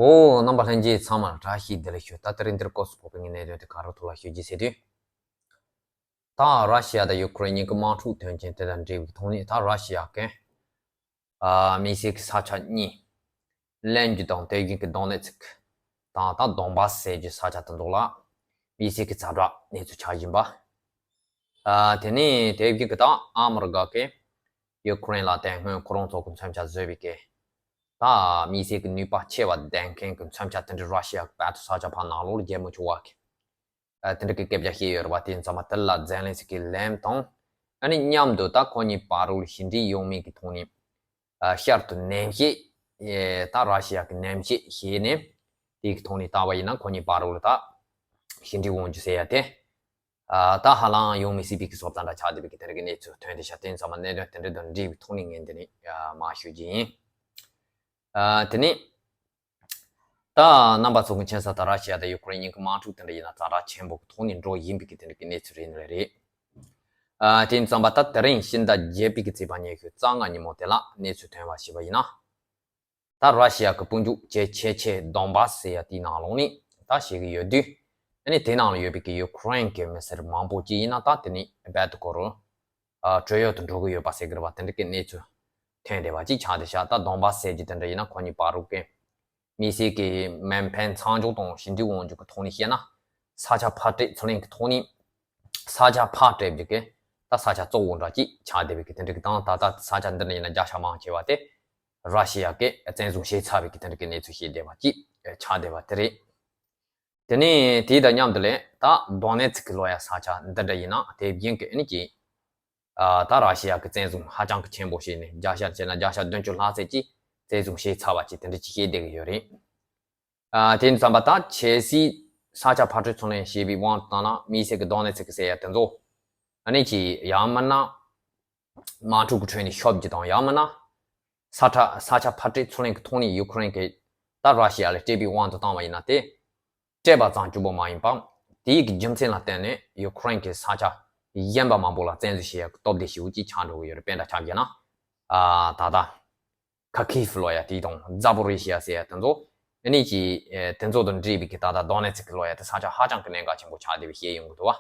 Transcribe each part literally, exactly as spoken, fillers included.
ཨོ། རྣམ་པ་ལྷན་རྒྱས་ཚང་མར་བཀྲ་ཤིས་བདེ་ལེགས་ཞུ། ད་དེ་རིང་འདིར་སྐོར་སུ་ཕོག་པའི་གནད་དོན་དེ་ག་རེ་ཐོག་ལ་ཞུ་རྒྱུ་ཟེར་དུས། ད་ར་ཤི་ཡ་དང་ཡུ་ཀེ་རེན་གཉིས་ཀྱི་དམག་འཁྲུག་དོན་རྐྱེན་དེ་དང་འབྲེལ་བའི་ཐོག་ནས། ད་ར་ཤི་ཡ་གི་ཨ་དམིགས་བསལ་གྱི་ས་ཆ་གཉིས། ལན་རྒྱུ་དང་དེ་བཞིན་གྱི་དོ་ནེ་ཚིག་དང་། ད་དོན་བཱ་སི་ཟེར་རྒྱུའི་ས་ཆ་དེ་ཚོ་ལ་དམིགས་བསལ་གྱི་ཛ་དྲག་གནས་ཚུལ་ཆགས་བཞིན་པ། ཨ་དེ་ནས་དེ་བཞིན་གྱི་ད་ཨ་མི་རི་ཀ་གིས་ཡུ་ཀེ་རེན་ལ་དེ་སྔོན་ཁོ་རང་ཚོ་གི་མཚོན་ཆ་བཟོས་པའི་གི་ད་དམིགས་བསལ་གྱི་ནུས་པ་ཆེ་བ་ལྡན་མཁན་གྱི་མཚོན་ཆ་དེ་འདྲ་ར་ཤི་ཡ་གི་བར་དུ་ས་ཆ་ཕར་ནང་ལོགས་ལ་རྒྱག་མི་ཆོག་པ་གི་ཨ་དེ་འདྲ་གི་སྐད་ཆ་བཤད་ཡོད་རེད་པ། དེ་ཡིན་ཙང་མ་དེ་ལ་ཛེ་ལན་སི་ཀི་ལན་དང་། ཨ་ནི་མཉམ་དུ་ད་ཁོ་གཉིས་བར་དུ་ལ་ཞི་འགྲིག་ཡོང་མིན་གྱི་ཐོག་ནས། ཨ་ཤར་དུ་ནན་བཤད། ཨེ་ད་ར་ཤི་ཡ་གི་ནན་བཤད་བྱས་ནས། དེའི་ཐོག་ནས་ལྟ་བ་ཡིན་ན་ཁོ་གཉིས་བར་དུ་ལ་ད་ཞི་འགྲིག་ཡོང་རྒྱུ་ཟེར་ཡ་དེ། ཨ་ད་ཧ་ལམ་ཡོང་མི་སྲིད་པའི་གི་བཟོ་ལྟ་འདྲ་ཆགས་བསྡད་པའི་གི་དེ་འདྲ་གི་གནས་ཚུལ་ཐོན་བསྡད་ཤག་དེ་ཡིན་ཙང་མ་གནད་དོན་དེ་འདྲ་དང་འབྲེལ་བའི་ཐོག་ནས་ངས་འདི་ནས་ཨ་མར་ཞུ་རྒྱུ་ཡིན། ཨ་དེ་ནས། ད་རྣམ་པ་ཚོ་གི་མཁྱེན་གསལ་ལྟར་ར་ཤི་ཡ་དང་ཡུ་ཀེ་རེན་གཉིས་ཀྱི་དམག་འཁྲུག་དེ་འདྲ་ཡིན་ན་ཛ་དྲག་ཆེན་པོ་གི་ཐོག་ནས་འགྲོ་བཞིན་པའི་གི་དེ་འདྲ་གི་གནས་ཚུལ་རེད་ནི་རེད། ཨ་དེ་ཡིན་ཙང་མ་ད་དེ་རིང་ཕྱི་ཟླ་བརྒྱད་པའི་གི་ཚེས་པ་ཉི་ཤུ་རྩ་ལྔ་ཉིན་མོ་དེ་ལ་གནས་ཚུལ་ཐོན་པ་ཞིག་པ་ཡིན་ན། ད་ར་ཤི་ཡ་གི་དཔུང་འཇུག་ཇེ་ཆེ་ཆེ་དོན་བཱ་སི་ཟེར་ཡ་དེའི་ནང་ལོགས་ནས་ད་བཤད་གི་ཡོད་དུས། ཨ་ནི་དེ་ནང་ལ་ཡོད་པའི་གི་ཡུ་ཀེ་རེན་གི་མི་སེར་མང་པོ་ཅིག་ཡིན་ན་ད་དེ་ནས་རྦད་དེ་ཁོ་རང་ཨ་བྲོས་ཡོལ་དུ་འགྲོ་གི་ཡོད་པ་ཟེར་གི་རེད་པ། དེ་འདྲ་གི་གནས་ཚུལ་ཐོན་བསྡད་པ་ཅིག་ཆགས་བསྡད་ཤག་ད་དོན་བཱ་སི་ཟེར་རྒྱུ་དེ་འདྲ་ཡིན་ན་ཁོ་གཉིས་བར་དུ་གི་དམིགས་བསལ་གྱི་མེ་འཕེན་མཚམས་འཇོག་དང་ཞི་འགྲིག་དབང་སྒྱུར་གྱི་ཐོག་ནས་བཤད་ན། ས་ཆ་ཕར་སྤྲད་ཚུར་ལེན་གྱི་ཐོག་ནས། ས་ཆ་ཕར་སྤྲད་རྒྱུ་གི་ད་ས་ཆ་གཙོ་བོ་འདྲ་ཅིག་ཆགས་བསྡད་པའི་གི་དེ་འདྲ་གི་དང་། ད་ལྟ་ས་ཆ་འདི་འདྲ་ཡིན་ན་བརྒྱ་ཆ་མང་ཆེ་བ་དེ་ར་ཤི་ཡ་གིས་བཙན་བཟུང་བྱས་ཚར་བའི་གི་དེ་འདྲ་གི་གནས་ཚུལ་བཤད་བསྡད་པ་ཅིག་ཆགས་བསྡད་པ་དེ་རེད། དེ་ནས་དེ་དང་མཉམ་དུ་ལས་ད་དོ་ནེ་ཚིག་གི་ལོ་ཡ་ས་ཆ་འདི་འདྲ་ཡིན་ན་དེ་བཞིན་གི་ཨ་ནི་ཀྱི། ཨ་ད་ར་ཤི་ཡ་གི་བཙན་བཟུང་ཧ་ཅང་གི་ཆེན་པོ་བྱས་ནས་བརྒྱ་ཆ་བྱས་ན་བརྒྱ་ཆ་བདུན་ཅུ་ལྷག་ཙམ་ཅིག་བཙན་བཟུང་བྱས་ཚར་བ་ཅིག་དེ་འདྲ་ཅིག་བཤད་བསྡད་གི་ཡོད་རེད། ཨ་དེ་ཡིན་ཙང་མ་ད་གལ་སྲིད་ས་ཆ་ཕར་སྤྲོད་ཚུར་ལེན་བྱས་པའི་དབང་དུ་བཏང་ན་དམིགས་བསལ་གི་དོ་ནེ་ཚིག་གི་ཟེར་ཡ་དེ་ཚོ། ཨ་ནི་ཀྱི་ཡང་མིན་ན། དམག་འཁྲུག་གི་ཁྲོད་ནས་ཤོར་རྒྱུ་དང་། ཡང་མིན་ན། ས་ཁྲ་ས་ཆ་ཕར་སྤྲད་ཚུར་ལེན་གྱི་ཐོག་ནས་ཡུ་ཀེ་རེན་གྱིས་ད་ར་ཤི་ཡ་ལ་སྤྲད་པའི་དབང་དུ་བཏང་བ་ཡིན་ན། དེ་སྤྲད་པ་ཙམ་གྱིས་པོ་མ་ཡིན་པ། དེའི་གི་རྒྱུ་མཚན་ལ་བརྟེན་ནས་ཡུ་ཀེ་རེན་གྱིས་ས་ཆ་གཞན་པ་མང་པོ་ལ་བཙན་འཛུལ་བྱེད་ཡག་གི་སྟོབས་ལྡན་ཞེ་པོ་ཅིག་ཆགས་འགྲོ་གི་ཡོད་རེད། དཔེ་འདྲ་ཆ་བཞག་ན། ཨ་ད་ལྟ་ཁ་ཁིབ་ལོ་ཡ་དེ་དང་ཛ་པོ་རི་ཤི་ཡ་ཟེར་ཡ་དེ་ཚོ། ཨ་ནི་ཀྱི་ཨེ་དེ་ཚོ་དང་འབྲེལ་བའི་གི་ད་ལྟ་དོ་ནེ་ཚིག་གི་ལོ་ཡ་དེ་ས་ཆ་ཧ་ཅང་གི་གནད་འགག་ཆེན་པོ་ཆགས་བསྡད་པའི་བཤད་ཡོང་གི་འདུག་བ།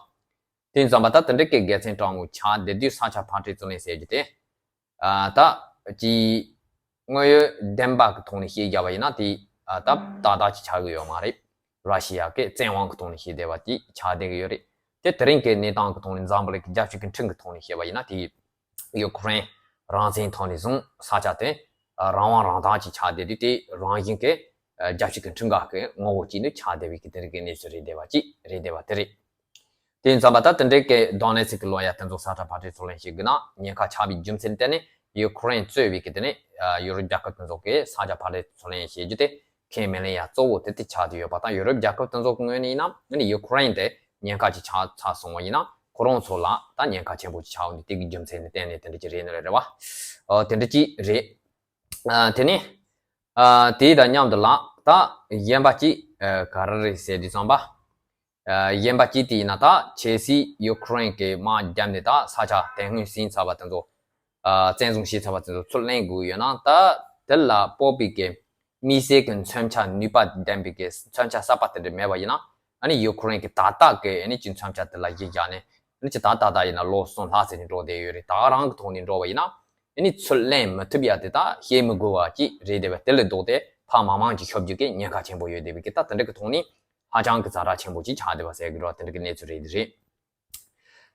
དེ་ཙམ་པ་ད་དེ་འདྲ་གི་དགེ་མཚན་དྲང་མོ་ཆགས་བསྡད་དུས་ས་ཆ་ཕར་སྤྲད་ཚུར་ལེན་ཟེར་རྒྱུ་དེ། ཨ་ད་ཀྱི་དངོས་ཡོད་བདེན་པ་གི་ཐོག་ནས་བཤད་རྒྱུ་བ་ཡིན་ན་དེ་ཨ་ད་ཏག་ཏག་ཅིག་ཆགས་གི་ཡོད་མ་རེད། ར་ཤི་ཡ་གི་བཙན་དབང་གི་ཐོག་ནས་བཤད་བསྡད་པ་དེ་ཆགས་བསྡད་གི་ཡོད་རེད། དེ་དེ་རིང་གི་གནས་སྟངས་གི་ཐོག་ནས་འཛམ་བུ་གླིང་གི་རྒྱལ་སྤྱི་གི་ཁྲིམས་གི་ཐོག་ནས་བཤད་པ་ཡིན་ན་དེ། ཡུ་ཀེ་རེན་རང་བཙན་ཐོག་ནས་བཟུང་ས་ཆ་དེ་རང་དབང་རང་བདག་ཅིག་ཆགས་བསྡད་དུས། དེ་རང་བཞིན་གྱི་རྒྱལ་སྤྱི་གི་ཁྲིམས་འགལ་གྱི་ངོ་བོ་ཅིག་ནི་ཆགས་བསྡད་པའི་གི་དེ་རིགས་ཀྱི་གནས་ཚུལ་རེད་བསྡད་པ་ཅིག་རེད་བསྡད་པ་དེ་རེད། དེ་ཡིན་ཙང་མ་ད་དེ་འདྲའི་གི་དོ་ནེ་ཚིག་གི་ལོ་ཡ་དེ་ཚོ་ས་ཁྲ་ཕར་སྤྲད་ཚུར་ལེན་བྱེད་དགོས་ན་ཉེན་ཁ་ཆགས་པའི་རྒྱུ་མཚན་དེ་ནི་ཡུ་ཀེ་རེན་གཙོས་པའི་གི་དེ་ནི་ཡུ་རོབ་རྒྱལ་ཁབ་དེ་ཚོ་གི་ས་ཆ་ཕར་སྤྲད་ཚུར་ལེན་བྱེད་རྒྱུ་དེ། ཁས་མི་ལེན་ཡ་གཙོ་བོ་དེ་དེ་ཆགས་བསྡད་ཡོད་པ་དང་། ཡུ་རོབ་རྒྱལ་ཁབ་དེ་ཚོ་གི་ངོས་ནས་ཡིན་ན་ཨ་ནི་ཡུ་ཀེ་རེན་དེ་ཉེན་ཁ་ཅིག་ཆགས་ཚར་སོང་བ་ཡིན་ན་ཁོ་རང་ཚོ་ལ་ད་ཉེན་ཁ་ཆེན་པོ་ཅིག་ཆགས་འོང་དུས། དེ་གི་རྒྱུ་མཚན་ནི་གཏན་ནས་དེ་འདྲ་ཅིག་རེད་ནི་རེད་བ། ཨ་དེ་འདྲ་ཅིག་རེད། ཨ་དེ་ནས་ཨ་དེ་དང་མཉམ་དུ་ལ་ད་གཞན་པ་ཅིག་ཨ་ག་རེ་རེད་ཟེར་དུས་ཙམ་པ། ཨ་གཞན་པ་ཅིག་དེ་ཡིན་ན་ད་གལ་སྲིད་ཡུ་ཀེ་རེན་གྱི་དམག་བརྒྱབ་ནས་ད་ས་ཆ་དེ་སྔོན་ཟིན་ཚར་བ་དེ་ཚོ་ཨ་བཙན་བཟུང་བྱས་ཚར་བ་དེ་ཚོ་ཚུར་ལེན་དགོས་ཡོད་ན། ད་དེ་ལ་དཔག་པའི་གི་དམིགས་བསལ་གྱི་མཚོན་ཆ་ནུས་པ་ལྡན་པའི་གི་མཚོན་ཆ་གསར་པ་དེ་འདྲ་མེད་པ་ཡིན་ན། ཨ་ནི་ཡུ་ཀེ་རེན་གྱི་ད་ལྟ་གི་ཨ་ནི་ཀྱི་མཚོན་ཆ་དེ་ལ་གཞི་བཞག་ནས། ཨ་ནི་ཀྱི་ད་ད་ལྟ་ཡིན་ན་ལོ་གསུམ་ལྷག་ཙམ་ནས་འགྲོ་བསྡད་ཡོད་རེད། ད་ག་རང་གི་ཐོག་ནས་འགྲོ་བ་ཡིན་ན་ཨ་ནི་ཚུར་ལེན་མི་ཐུབ་ཡ་དེ་ད་བཤད་མི་དགོས་པ་ཅིག་རེད་བསྡད་པ། དེ་ལས་ལྡོག་སྟེ་ཕར་མང་མང་ཅིག་ཤོར་རྒྱུ་གི་ཉེན་ཁ་ཆེན་པོ་ཡོད་བསྡད་པའི་གི། ད་དེ་འདྲ་གི་ཐོག་ནས་ཧ་ཅང་གི་ཛ་དྲག་ཆེན་པོ་ཅིག་ཆགས་བསྡད་པ་ཟེར་གི་རེད་བ། དེ་འདྲ་གི་གནས་ཚུལ་རེད་དེ་རེད།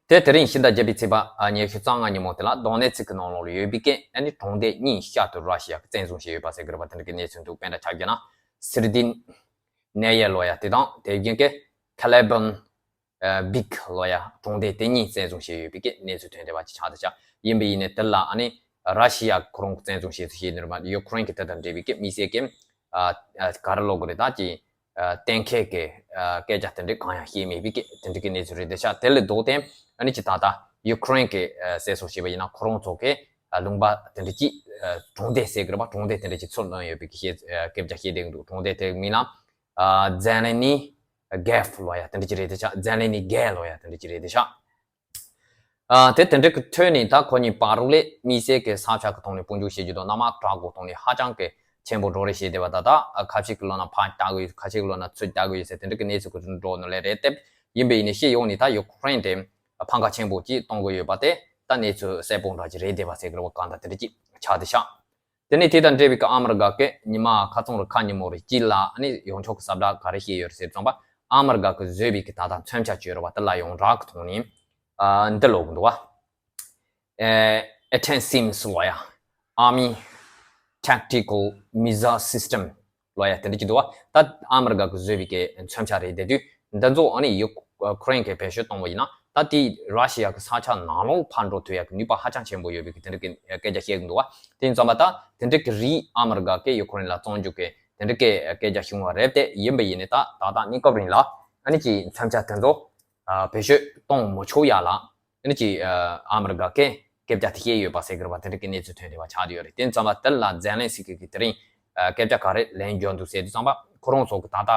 དེ་དེ་རིང་ཕྱི་ཟླ་བརྒྱད་པའི་ཚེས་པ་ཨ་ཉི་ཤུ་རྩ་ལྔ་ཉིན་མོ་དེ་ལ་དོ་ནེ་ཚིག་གི་ནང་ལོགས་ལ་ཡོད་པའི་གི་ཨ་ནི་གྲོང་སྡེ་གཉིས་ཤར་དུ་ར་ཤི་ཡ་གི་བཙན་བཟུང་བྱས་ཡོད་པ་ཟེར་གི་རེད་བ། དེ་འདྲ་གི་གནས་ཚུལ་འདུག་དཔེ་འདྲ་ཆ་བཞག་ན་སིར་དིན་ནེ་ཡེ་ལོ་ཡ་དེ་དང་། དེ་བཞིན་གི་ཁ་ལེ་བོན་ཨ་བིག་ལོ་ཡ་གྲོང་སྡེ་དེ་གཉིས་བཙན་བཟུང་བྱས་ཡོད་པའི་གི་གནས་ཚུལ་ཐོན་བསྡད་པ་ཅིག་ཆགས་བསྡད་ཤག་ཡིན་པ་ཡིན་ནའི་དེ་ལ་ཨ་ནི་ར་ཤི་ཡ་ཁོ་རང་གི་བཙན་བཟུང་བྱས་ཚུལ་བཤད་ནི་རེད་མ། ཡུ་ཀེ་རེན་གི་དེ་དང་འབྲེལ་བའི་གི་དམིགས་བསལ་གི་ཨ་ག་རེ་ལབ་དགོས་རེད། ད་ཅི་ཨ་གཏན་འཁེལ་གི་ཨ་སྐད་ཆ་དེ་འདྲ་གང་ཡང་བཤད་མེད་པའི་གི་དེ་འདྲ་གི་གནས་ཚུལ་རེད་བསྡད་ཤག་དེ་ལས་ལྡོག་སྟེ་ཨ་ནི་ཅི་ད་ལྟ་ཡུ་ཀེ་རེན་གི་ཨ་ཟེར་སོ་བྱས་པ་ཡིན་ན་ཁོ་རང་ཚོ་གི་ཨ་ལུང་པ་དེ་འདྲ་ཅིག་ཨ་གྲོང་སྡེ་ཟེར་གི་རེད་པ། གྲོང་སྡེ་དེ་འདྲ་ཅིག་ཚུར་བླངས་ཡོད་པའི་གི་བཤད་ཨ་སྐད་ཆ་བཤད་བསྡད་གི་འདུག་གྲོང་སྡེ་དེ་མིང་ལ་ཨ་ཛེ་ལེ་ནི་གེབ་ལོ་ཡ་དེ་འདྲ་ཅིག་རེད་བསྡད་ཤག་ཛེ་ལེ་ནི་གེ་ལོ་ཡ་དེ་འདྲ་ཅིག་རེད་བསྡད་ཤག་ཨ་དེ་དེ་འདྲ་གི་ཐོག་ནས་ད་ཁོ་གཉིས་བར་དུ་ལས་དམིགས་བསལ་གྱི་ས་ཆ་གི་ཐོག་ནས་དཔུང་འཇུག་བྱེད་རྒྱུ་དང་། གནམ་དམག་དྲག་པོ་ཐོག་ནས་ཧ་ཅང་གི་ ཆེན་པོ་འགྲོ་རེས་བྱས་བསྡད་པ་ད་ལྟ་ཁ་ཤས་ཀྱི་ལོ་ན་ཕར་ལྟ་གི་ཡོད། ཁ་ཤས་ཀྱི་ལོ་ན་ཚུར་ལྟ་གི་ཡོད་ཟེར་དེ་འདྲ་གི་གནས་ཚུལ་གྱི་འགྲོ་ནི་ལས་རེད་དེ། ཡིན་པ་ཡིན་ནའི་སྤྱི་ཡོངས་ནས་ད་ཡུ་ཀེ་རེན་དེ་ཕམ་ཁ་ཆེན་པོ་ཅིག་གཏོང་གི་ཡོད་པ་དེ་ད་གནས་ཚུལ་གསལ་པོ་འདྲ་ཅིག་རེད་བསྡད་པ་ཟེར་གི་རེད་པ། གང་ལྟར་དེ་འདྲ་ཅིག་ཆགས་བསྡད་ཤག་དེ་ནས་དེ་དང་འབྲེལ་བའི་གི་ཨ་མི་རི་ཀ་གི་ཉི་མ་ཁ་ཚང་རུ་ཁ་ཉིན་མོ་རེ་གཅིག་ལ་ཨ་ནི་ཡོངས་ཁྱབ་ཀྱི་ཟབ་སྦྲགས་ག་རེ་བཤད་ཡོད་རེད་ཟེར་ཙམ་པ། ཨ་མི་རི་ཀ་གི་བཟོས་པའི་གི་ད་ལྟ་མཚོན་ཆ་བཅོས་ར་བ་དེ་ལ་ཡོངས་གྲགས་ཀྱི་ཐོག་ནས་ཨ་འདི་ལོག་གི་འདུག་བ། ཨེ་ཨེ་ཊེན་སིམ་སི་ལོ་ཡ། Army Tactical Missile System ལོ་ཡ་དེ་འདྲ་ཅིག་འདུག་བ། ད་ཨ་མི་རི་ཀ་གི་བཟོས་པའི་གི་མཚོན་ཆ་རེད་དེ་དུས་འདི་ཚོ་ཨ་ནི་ཡུ་ཀེ་རེན་གི་བེད་སྤྱོད་གཏོང་བ་ཡིན་ན་ད་དེ་ར་ཤི་ཡ་གི་ས་ཆ་ནང་ལོགས་ཕར་འགྲོ་ཐུབ་ཡ་གི་ནུས་པ་ཧ་ཅང་ཆེན་པོ་ཡོད་པའི་གི་དེ་འདྲ་གི་སྐད་ཆ་བཤད་གི་འདུག་བ། དེ་ཡིན་ཙམ་པ་ད་དེ་འདྲ་གི་རིགས་ཨ་མི་རི་ཀ་གི་ཡུ་ཀེ་རེན་ལ་བཙོང་རྒྱུ་གི་དེ་འདྲ་གི་སྐད་ཆ་བྱུང་བ་རེད་དེ། ཡིན་པ་ཡིན་ནའི་ད་ད་ལྟ་གནས་སྐབས་རིང་ལ་ཨ་ནི་ཅིག་མཚོན་ཆ་དེ་ཚོ་ཨ་བེད་སྤྱོད་གཏོང་མི་ཆོག་ཡ་ལ་ཨ་ནི་ཅིག་ཨ་ཨ་མི་རི་ཀ་གི་སྐད་ཆ་དེ་བཤད་ཡོད་པ་ཟེར་གི་རེད་པ། དེ་འདྲ་གི་གནས་ཚུལ་ཐོན་བསྡད་པ་ཆགས་བསྡད་ཡོད་རེད། དེ་ཡིན་ཙམ་པ་དེ་ལ་ཛེ་ལན་སི་ཀི་གི་དེ་རིང་ཨ་སྐད་ཆ་ག་རེ་ལན་བརྒྱབ་འདུག་ཟེར་དུས་ཙམ་པ་ཁོ་རང་ཚོ་གི་ད་ལྟ་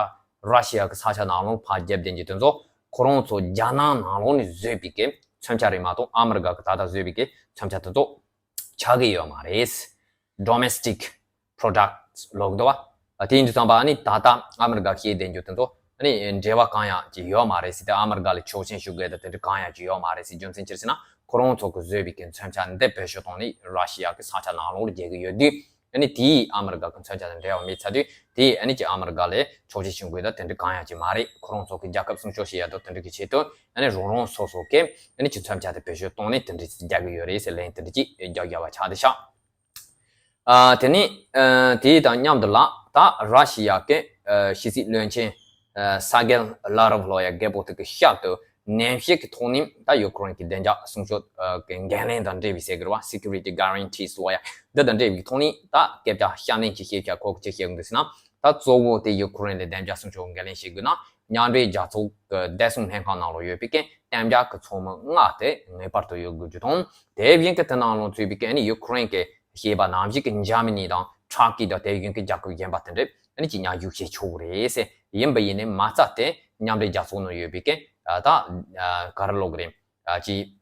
ར་ཤི་ཡ་གི་ས་ཆ་ནང་ལོགས་ཕར་རྒྱབ་བསྡད་ཀྱི་དེ་ཚོ་ཁོ་རང་ཚོ་རྒྱ་ནག་ནང་ལོགས་ནས་བཟོས་པའི་གི་མཚོན་ཆ་རེད་མ་གཏོགས་ཨ་མི་རི་ཀ་གི་ད་ལྟ་བཟོས་པའི་གི་མཚོན་ཆ་དེ་ཚོ་ཆགས་ཀྱི་ཡོད་མ་རེད། Domestic Products ལབ་འདུག་བ། དེ་ཡིན་དུས་ཙམ་པ་ཨ་ནི་ད་ལྟ་ཨ་མི་རི་ཀ་བཤད་བསྡད་རྒྱུ་དེ་ཚོ་ཨ་ནི་འབྲེལ་བ་གང་ཡང་ཅིག་ཡོད་མ་རེད་ཟེར་ཏེ། ཨ་མི་རི་ཀ་ལ་ཆོག་མཆན་ཞུ་དགོས་དང་དེ་འདྲ་གང་ཡང་ཅིག་ཡོད་མ་རེད་ཟེར། རྒྱུ་མཚན་ཅི་རེད་ཟེར་ན་ཁོ་རང་ཚོ་གི་བཟོས་པའི་གི་མཚོན་ཆ་འདི་བེད་སྤྱོད་བཏང་ནས་ར་ཤི་ཡ་གི་ས་ཆ་ནང་ལོགས་ལ་རྒྱག་གི་ཡོད་དུས་ཨ་ནི་དེས་ཨ་མི་རི་ཀ་གི་མཚོན་ཆ་དང་འབྲེལ་བ་མེད་ཚར་དུས་དེས་ཨ་ནི་ཅིག་ཨ་མི་རི་ཀ་ལ་ཆོག་མཆན་ཞུ་དགོས་དང་དེ་འདྲ་གང་ཡང་ཅིག་མ་རེད། ཁོ་རང་ཚོ་གི་རྒྱལ་ཁབ་སྲུང་སྐྱོབ་བྱེད་ཡ་དང་དེ་འདྲ་གི་ཆེད་དུ་ཨ་ནི་རང་རང་སོ་སོ་གི་ཨ་ནི་ཅིག་མཚོན་ཆ་དེ་བེད་སྤྱོད་བཏང་ནས་དེ་འདྲ་ཅིག་རྒྱག་གི་ཡོད་རེད་ཟེར་ལན་དེ་འདྲ་ཅིག་རྒྱག་རྒྱག་པ་ཆགས་བསྡད་ཤག་ཨ་དེ་ནས་ཨ་དེ་དང་མཉམ་དུ་ལ་ད་ར་ཤི་ཡ་གི་ཨ་ཕྱི་སྲིད་བློན་ཆེན་ཨ་ས་གེ་ལ་རོབ་ལོ་ཡ་རྒད་པོ་དེ་གི་ཞབས་ཏུ་ནན་བཤད་ཀྱི་ཐོག་ནས་ད་ཡུ་ཀེ་རེན་གྱི་བདེ་འཇགས་སྲུང་སྐྱོབ་ཨ་གི་འགན་ལེན་དང་འབྲེལ་བའི་ཟེར་གི་རེད་བ། Security Guarantees ལོ་ཡ་འདི་དང་འབྲེལ་བའི་ཐོག་ནས་ད་སྐད་ཆ་བཤད་ལན་ཅིག་བཤད་ཤག་ཁོ་གི་ཅི་བཤད་གི་འདུག་ཟེར་ན། ད་གཙོ་བོ་དེ་ཡུ་ཀེ་རེན་ལ་བདེ་འཇགས་སྲུང་སྐྱོབ་འགན་ལེན་བྱེད་དགོས་ན་མཉམ་འབྲེལ་རྒྱལ་ཚོགས་ཀྱི་བདེ་སྲུང་ལྷན་ཁང་ནང་ལ་ཡོད་པའི་གི་གཏན་འཇགས་ཀྱི་ཚོགས་མི་ལྔ་དེ་ངེས་པར་དུ་ཡོད་དགོས་རྒྱུ་དང་། དེ་བཞིན་གྱི་དེ་ནང་ལ་ཚུད་པའི་གི་ཨ་ནི་ཡུ་ཀེ་རེན་གྱི་ཞེས་པ་ནང་བཞིན་གྱི་འཇར་མ་ནི་དང་ཊར་ཀི་དང་དེ་བཞིན་གྱི་རྒྱལ་ཁབ་གཞན་པ་དེ་འདྲས་ཨ་ནི་ཅིག་མཉམ་ཞུགས་བྱེད་ཆོག་གི་རེད་ཟེར། ཡིན་པ་ཡིན་ནའི་མ་རྩ་དེ་མཉམ་འབྲེལ་རྒྱལ་ཚོགས་ནང་ཡོད་པའི་གི་ད་ག་རེ་ལབ་དགོས་རེད། ཅིག་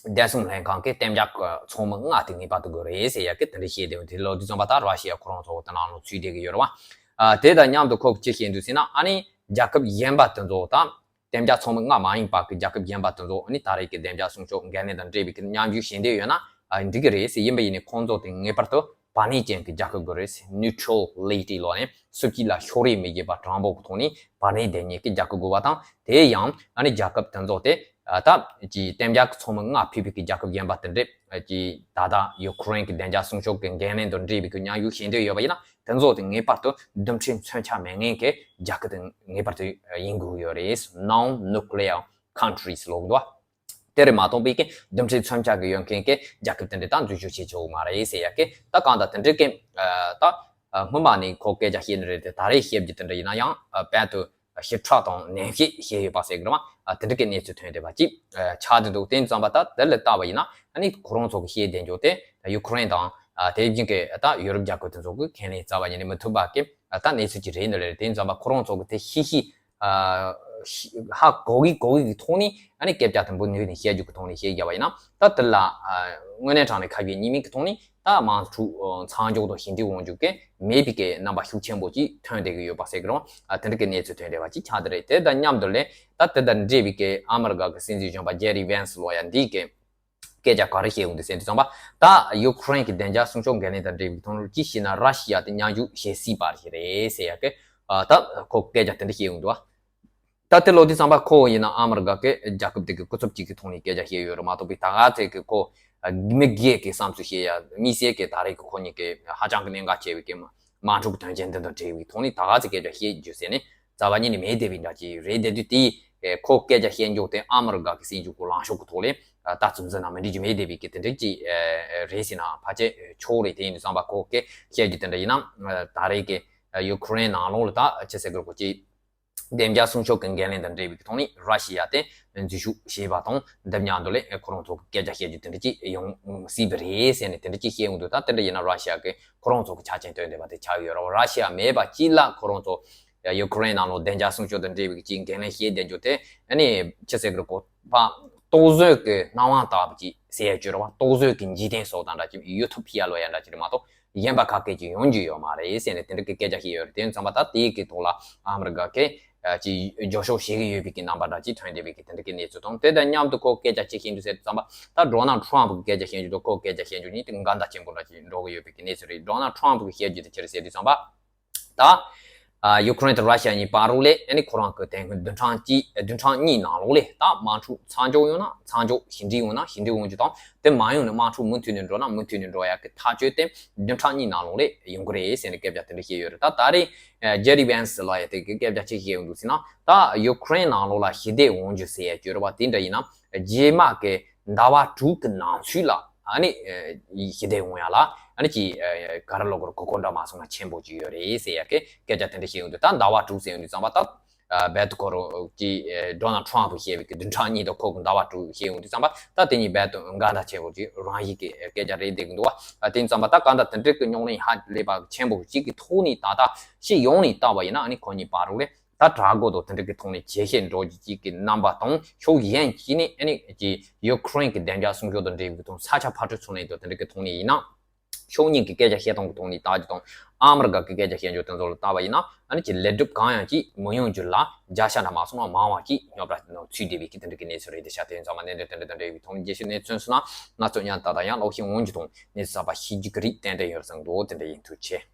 བདེ་སྲུང་ལྷན་ཁང་གི་གཏན་འཇགས་ཀྱི་ཚོགས་མི་ལྔ་དེ་ངེས་པར་དུ་དགོས་རེད་ཟེར་ཡ་གི་དེ་འདྲ་བཤད་དེ། དེ་ལོ་དུས་ཙམ་པ་ད་ར་ཤི་ཡ་ཁོ་རང་ཚོ་དེ་ནང་ལ་ཚུད་བསྡད་ཀྱི་ཡོད་རེད་བ། ཨ་དེ་དང་མཉམ་དུ་ཁོ་གིས་ཅི་བཤད་འདུག་ཟེར་ན་ཨ་ནི་རྒྱལ་ཁབ་གཞན་པ་དེ་ཚོ་དང་གཏན་འཇགས་ཚོགས་མི་ལྔ་མ་ཡིན་པ་གི་རྒྱལ་ཁབ་གཞན་པ་དེ་ཚོ་ཨ་ནི་ད་རེས་ཀྱི་བདེ་འཇགས་སྲུང་སྐྱོབ་འགན་ལེན་དང་འབྲེལ་བའི་གི་མཉམ་ཞུགས་བྱེད་འདོད་ཡོད་ན་ཨ་འགྲིག་གི་རེད་ཟེར། ཡིན་པ་ཡིན་ནའི་ཁོང་ཚོ་དེ་ངེས་པར་དུ་བར་གནས་ཅན་གྱི་རྒྱལ་ཁབ་དགོས་རེད་ཟེར། Neutrality ལོ་ནས་སུ་གཅིག་ལ་ཕྱོགས་རིས་མི་བྱེད་པ་དྲང་པོ་གི་ཐོག་ནས་བར་གནས་བསྡད་མཁན་གྱི་རྒྱལ་ཁབ་དགོས་པ་དང་། དེ་ཡང་ཨ་ནི་རྒྱལ་ཁབ་དེ་ཚོ་དེ་ཨ་ད་ཀྱི་གཏན་འཇགས་ཀྱི་ཚོགས་མི་ལྔ་ཕུད་པའི་གི་རྒྱལ་ཁབ་གཞན་པ་དེ་འདྲས་ཀྱི་ད་ལྟ་ཡུ་ཀེ་རེན་གྱི་བདེ་འཇགས་སྲུང་སྐྱོབ་ཀྱི་འགན་ལེན་དང་འབྲེལ་བའི་གི་མཉམ་ཞུགས་བྱེད་འདོད་ཡོད་པ་ཡིན་ན་དེ་ཚོ་དེ་ངེས་པར་དུ་རྡུལ་ཕྲན་མཚོན་ཆ་མེད་མཁན་གྱི་རྒྱལ་ཁབ་དེ་ངེས་པར་དུ་ཡིན་དགོས་ཡོད་རེད། Non-nuclear countries ལབ་འདུག་བ། དེ་རེད་མ་གཏོགས་པའི་གི་རྡུལ་ཕྲན་མཚོན་ཆ་གི་ཡོད་མཁན་གྱི་རྒྱལ་ཁབ་དེ་འདྲས་ད་འཛུལ་ཞུགས་བྱེད་ཆོག་མ་རེད་ཟེར་ཡ་གི་ད་གང་ལྟར་དེ་འདྲས་ཀྱི་ད་སྔོན་མ་ནས་ཁོ་སྐད་ཆ་བཤད་ནི་རེད་དེ། ད་རེས་བཤད་རྒྱུ་དེ་འདྲ་ཡིན་ན་ཡང་དཔལ་དུ་ཞིབ་ཕྲ་དང་ནན་བཤད་བཤད་ཡོད་པ་ཟེར་གི་རེད་བ། དེ་འདྲ་གི་གནས་ཚུལ་ཐོན་བསྡད་པ་ཅིག་ཆགས་བསྡད་འདུག་དེ་ཡིན་ཙམ་པ་ད་དེ་ལ་ལྟ་བ་ཡིན་ན་ཨ་ནི་ཁོ་རང་ཚོ་གི་བཤད་བསྡད་རྒྱུ་དེ་ཡུ་ཀེ་རེན་དང་དེ་བཞིན་གྱི་ད་ཡུ་རོབ་རྒྱལ་ཁབ་དེ་ཚོ་གི་ཁས་ལེན་རྩ་བ་ཉིད་ནས་མི་ཐུབ་པ་གི་ད་གནས་ཚུལ་ཅིག་རེད་འདུག་ལེ། དེ་ཡིན་ཙམ་པ་ཁོ་རང་ཚོ་གི་དེ་ཤི་ཤི་ཧ་གོ་གི་གོ་གི་གི་ཐོག་ནས་ཨ་ནི་སྐད་ཆ་དུམ་བུ་ནུས་ནས་བཤད་རྒྱུ་གི་ཐོག་ནས་བཤད་རྒྱ་བ་ཡིན་ན་ད་དེ་ལ་དངོས་གནས་དྲང་གནས་ཁ་ཞེ་གཉིས་མེད་གི་ཐོག་ནས་ད་དམག་འཁྲུག་མཚམས་འཇོག་དང་ཞི་འགྲིག་ཡོང་རྒྱུ་གི་མེད་པའི་གི་རྣམ་པ་ཤུགས་ཆེན་པོ་ཅིག་ཐོན་བསྡད་གི་ཡོད་པ་ཟེར་གི་རེད་བ། དེ་འདྲ་གི་གནས་ཚུལ་ཐོན་བསྡད་པ་ཅིག་ཆགས་བསྡད་རེད། དེ་དང་མཉམ་དུ་ལས་ད་དེ་དང་འབྲེལ་བའི་གི་ཨ་མི་རི་ཀ་གི་སྲིད་འཛིན་གཞོན་པ་ཇེ་རི་ཝན་སི་ལོ་ཡ་འདིས་གི་སྐད་ཆ་ག་རེ་བཤད་ཡོང་འདུག་ཟེར་དུས་ཙམ་པ་ད་ཡུ་ཀེ་རེན་གྱི་བདེ་འཇགས་སྲུང་སྐྱོབ་འགན་ལེན་དང་འབྲེལ་བའི་ཐོག་ནས་ཅི་ཞིག་ན་ར་ཤི་ཡ་དེ་མཉམ་ཞུགས་བྱེད་སྲིད་པ་རེད་ཟེར་ཡ་གི་ད་ཁོ་སྐད་ཆ་དེ་འདྲ་བཤད་ཡོང་འདུག་བ། ད་དེ་ལོ་དུས་ཙམ་པ་ཁོ་ཡིན་ན་ཨ་མི་རི་ཀ་གི་རྒྱལ་ཁབ་དེ་གི་སྐུ་ཚབ་ཅིག་གི་ཐོག་ནས་སྐད་ཆ་བཤད་ཡོད་རེད་མ་གཏོགས་པའི་ད་ག་ཚད་གི་ཁོ་མི་སྒེར་གྱི་བསམ་ཚུལ་བཤད་ཡ་དམིགས་བསལ་གྱི་ད་རེས་ཀྱི་ཁོ་གཉིས་ཀྱི་ཧ་ཅང་གི་གནད་འགག་ཆེ་བའི་གི་དམག་འཁྲུག་དོན་རྐྱེན་འདི་དང་འབྲེལ་བའི་ཐོག་ནས་ད་ག་ཚད་སྐད་ཆ་བཤད་རྒྱུ་ཟེར་ནས་རྩ་བ་ཉིད་ནས་མེད་བསྡད་པའི་འདྲ་ཅིག་རེད། དེ་དུས་དེ་ཁོ་སྐད་ཆ་བཤད་འཇོག་དེ་ཨ་མི་རི་ཀ་གི་སྲིད་འཛིན་གི་ལངས་ཕྱོགས་ཀྱི་ཐོག་ལས་ད་ཚོད་འཛིན་ན་མི་འགྲིག་རྒྱུ་མེད་བསྡད་པའི་གི་དེ་འདྲ་ཅིག་རེད་ཟེར་ན་ཕལ་ཆེར་ཆོག་རེད། དེ་ཡིན་དུས་ཙམ་པ་ཁོ་སྐད་བཤད་རྒྱུ་དེ་འདྲ་ཡིན་ན་ད་རེས་ཀྱི་ཡུ་ཁུ་རེན་ནང་ལོགས་ལ་ད་ཅི་ཟེར་དགོས་རེད། ཁོ་ཅིག་བདེ་འཇགས་སྲུང་སྐྱོབ་ཀྱི་འགན་ལེན་དང་འབྲེལ་བའི་ཐོག་ནས་ར་ཤི་ཡ་དེ་འཛུལ་ཞུགས་བྱས་པ་དང་འདི་མཉམ་དུ་ལས་ཁོ་རང་ཚོ་གི་སྐད་ཆ་བཤད་རྒྱུ་དེ་འདྲ་ཅིག་ཡོང་སྲིད་པ་རེད་ཟེར་ནས་དེ་འདྲ་ཅིག་བཤད་ཡོང་དུས། ད་དེ་འདྲ་ཡིན་ན་ར་ཤི་ཡ་གི་ཁོ་རང་ཚོ་གི་ཆ་རྐྱེན་བཏོན་བསྡད་པ་དེ་ཆགས་ཡོད་རེད། ར་ཤི་ཡ་མེད་པ་ཅིག་ལ་ཁོ་རང་ཚོ་ཡུ་ཁུ་རེན་ནང་ལོགས་བདེ་འཇགས་སྲུང་སྐྱོབ་དང་འབྲེལ་བའི་ཅིག་འགན་ལེན་བྱས་བསྡད་རྒྱུ་དེ་ཨ་ནི་ཅི་ཟེར་གི་རེད། ཁོ་པ་རྟོག་བཟོས་ཀྱི་སྣང་བ་ལྟ་བུ་ཅིག་ཟེར་ཡ་ཅིག་རེད་བ། རྟོག་བཟོས་ཀྱི་འཇིག་རྟེན་སོགས་དང་འདྲ་ཅིག་ཡུ་ཐོ་པི་ཡ་ལབ་ཡ་འདྲ་ཅིག་རེད་མ་གཏོགས། གཞན་པ་ཁ་སྐད་ཅིག་ཡོང་རྒྱུ་ཡོད་མ་རེད་ཟེར་ནས་དེ་འདྲ་གི་སྐད་ཆ་བཤད་ཡོད་རེད། དེ་ཡིན་ཙང་མ་ད་དེའི་གི་ཐོག་ལ་ཨ་མི་རི་ཀ་གི་ཅིག་རྒྱབ་སྐྱོར་བྱེད་ཀྱི་ཡོད་པའི་གི་རྣམ་པ་འདྲ་ཅིག་ཐོན་བསྡད་པའི་གི་དེ་འདྲ་གི་གནས་ཚུལ་དང་། དེ་དང་མཉམ་དུ་ཁོ་སྐད་ཆ་ཅིག་བཤད་འདུག་ཟེར་དུས་ཙམ་པ། ད་ཌོ་ནལ་ཊམ་གི་སྐད་ཆ་བཤད་རྒྱུ་དང་ཁོ་སྐད་ཆ་བཤད་རྒྱུ་གཉིས་དེ་འགལ་ཟླ་ཆེན་པོ་འདྲ་ཅིག་འགྲོ་གི་ཡོད་པའི་གི་གནས་ཚུལ་རེད། ཌོ་ནལ་ཊམ་གི་བཤད་རྒྱུ་དེ་ཅི་རེད་ཟེར་དུས་ཙམ་པ། ད། ཨ། ཡུ་ཀེ་རེན་དང་ར་ཤི་ཡ་གཉིས་བར་ལོགས་ལས་ཨ་ནི་ཁོ་རང་གི་དེ་སྔོན་བདུན་ཕྲག་གཅིག་བདུན་ཕྲག་གཉིས་ནང་ལོགས་ལས་ད་དམག་འཁྲུག་མཚམས་འཇོག་ཡོང་ན་མཚམས་འཇོག་ཞི་འགྲིག་ཡོང་ན་ཞི་འགྲིག་ཡོང་རྒྱུ་དང་། དེ་མ་ཡོང་ན་དམག་འཁྲུག་མུ་མཐུད་ནས་འགྲོ་ན་མུ་མཐུད་ནས་འགྲོ་ཡག་གི་ཐག་གཅོད་དེ་བདུན་ཕྲག་གཉིས་ནང་ལོགས་ལས་ཡོང་གི་རེད་ཟེར་ནས་སྐད་ཆ་དེ་འདྲ་བཤད་ཡོད་རེད། ད་ད་རེས་ཇེ་ཌི་ཝན་སི་ལགས་ཡ་དེ་གི་སྐད་ཆ་ཅིག་བཤད་ཡོང་འདུག་ཟེར་ན། ད་ཡུ་ཀེ་རེན་ནང་ལོགས་ལ་ཞི་བདེ་ཡོང་རྒྱུ་ཟེར་ཡ་བརྗོད་རེད་བ། དེ་འདྲ་ཡིན་ན་རྗེས་མ་གི་ཟླ་བ་དྲུག་གི་ནང་ཚུད་ལ་ཨ་ནི་ཞི་བདེ་ཡོང་ཡ་ལ་ཨ་ནི་ཅིག་ག་རེ་ལབ་དགོས་རེད། གོ་སྐབས་འདྲ་མ་སོང་ན་ཆེན་པོ་ཅིག་ཡོད་རེད་ཟེར་ཡ་གི་སྐད་ཆ་དེ་འདྲ་བཤད་ཡོང་དུས། ད་ཟླ་བ་དྲུག་ཟེར་ཡོང་དུས་ཙམ་པ། ད་རྦད་དེ་ཁོ་རང་གི་ཌོ་ནལ་ཊམ་བཤད་པའི་གི་བདུན་ཕྲག་གཉིས་དང་ཁོ་གི་ཟླ་བ་དྲུག་བཤད་ཡོང་དུས་ཙམ་པ། ད་དེ་གཉིས་རྦད་དེ་འགལ་ཟླ་ཆེན་པོ་ཅིག་རང་བཞིན་གི་སྐད་ཆ་རེད་བསྡད་གི་འདུག་བ། དེ་ཡིན་ཙམ་པ་ད་གང་ལྟར་དེ་འདྲ་གི་རྙོག་གླེང་ཧ་ལས་པ་ཆེན་པོ་ཅིག་གི་ཐོག་ནས་ད་ལྟ་ཕྱི་ཡོང་ནས་བལྟས་པ་ཡིན་ན་ཨ་ནི་ཁོ་གཉིས་བར་ལོགས་ལས། ད་དྲག་རྒོལ་དང་དེ་འདྲ་གི་ཐོག་ནས་ཇེ་ཆེར་འགྲོ་རྒྱུ་ཅིག་གི་རྣམ་པ་དང་། ཕྱོགས་གཞན་གཅིག་ནས་ཨ་ནི་ཅིག་ཡུ་ཀེ་རེན་གྱི་བདེ་འཇགས་སྲུང་སྐྱོབ་དང་འབྲེལ་བའི་དང་ས་ཆ་ཕར་འཕྲོས་ཚུར་ལེན་དང་དེ་འདྲ་གི་ཐོག་ནས་ཡིན་ན། ཕྱོགས་གཉིས་ཀྱི་སྐད་ཆ་བཤད་སྟངས་ཀྱི་ཐོག་ནས་ལྟ་རྒྱུ་དང་། ཨ་མི་རི་ཀ་གི་སྐད་ཆ་བཤད་རྒྱུ་དེ་ཚོ་ལ་ལྟ་བ་ཡིན་ན་ཨ་ནི་ཅིག་ལེགས་གྲུབ་གང་ཡང་ཅིག་མི་ཡོང་རྒྱུ་ལ་བརྒྱ་ཆ་འདྲ་མ་སོང་ན་མང་བ་ཅིག་རྙོག་དྲ་ནང་ཚུད་བསྡད་པའི་གི་དེ་འདྲ་གི་གནས་ཚུལ་རེད། དེ་ཤ་དེ་ཚང་མ་གནད་དོན་དེ་འདྲ་དང་འབྲེལ་བའི་ཐོག་ནས་རྒྱས་བཤད་གནས་ཚུལ་སོང་ན་སྣ་ཚོགས་ཉན་ཏག་ཏག་ཡང་ཀློག་ཤེས་འོང་རྒྱུ་དང་གནས་ཚུལ་གསར་པ་ཤེས་རྒྱུ་གི་རིགས་ཏན་ཏན་ཡོད་བསམ་འདུག་དེ་འདྲ་ཡིན། ཐུགས་རྗེ་ཆེ།